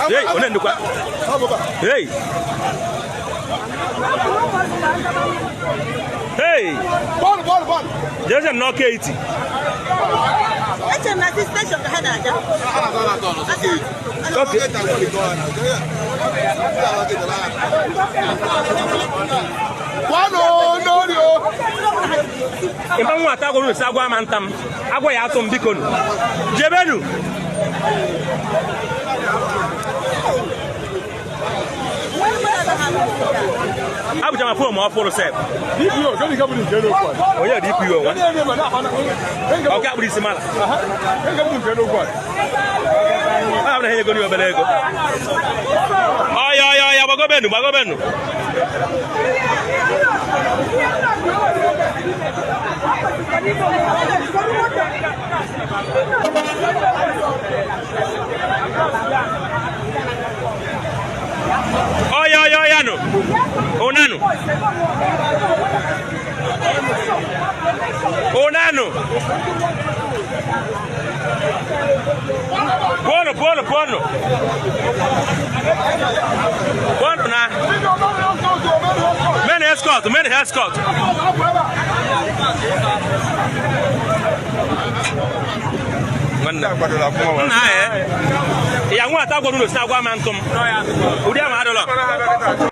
Hey, onye ndụkwa. Hey. Hey. Bọọlụ bọọlụ bọọlụ. Jeje nnọọ Keiti. Eche m na si station ka ha na-aga. Okay. Kwano n'ori o. Ịma nwa ata agwọ unu agwọ ama nta m. Agwọ ya atụ m biko nu. Jebenu. Abụcha ma fon ma ọ fụrụ sef. DPO, gịnị ka bụ nke n'okwu a? Onye DPO nwa. Gịnị ebe na Ọ ka akpụrụ isi mala. Gịnị ka bụ nke n'okwu a? Ọ bụ na ha enyego ni obere ego. Ọya ọya ọya gbagobenu gbagobenu. Ọya ọya ọya nụ. Ụnanụ. Ụnanụ. Pụọnụ pụọnụ pụọnụ. Pụọnụ na. Men escort, men escort. Nwanne. Nna ya. Ya nwa ata gwara unu si agwa ma ntụ m. Ụdị ahụ adịlọ.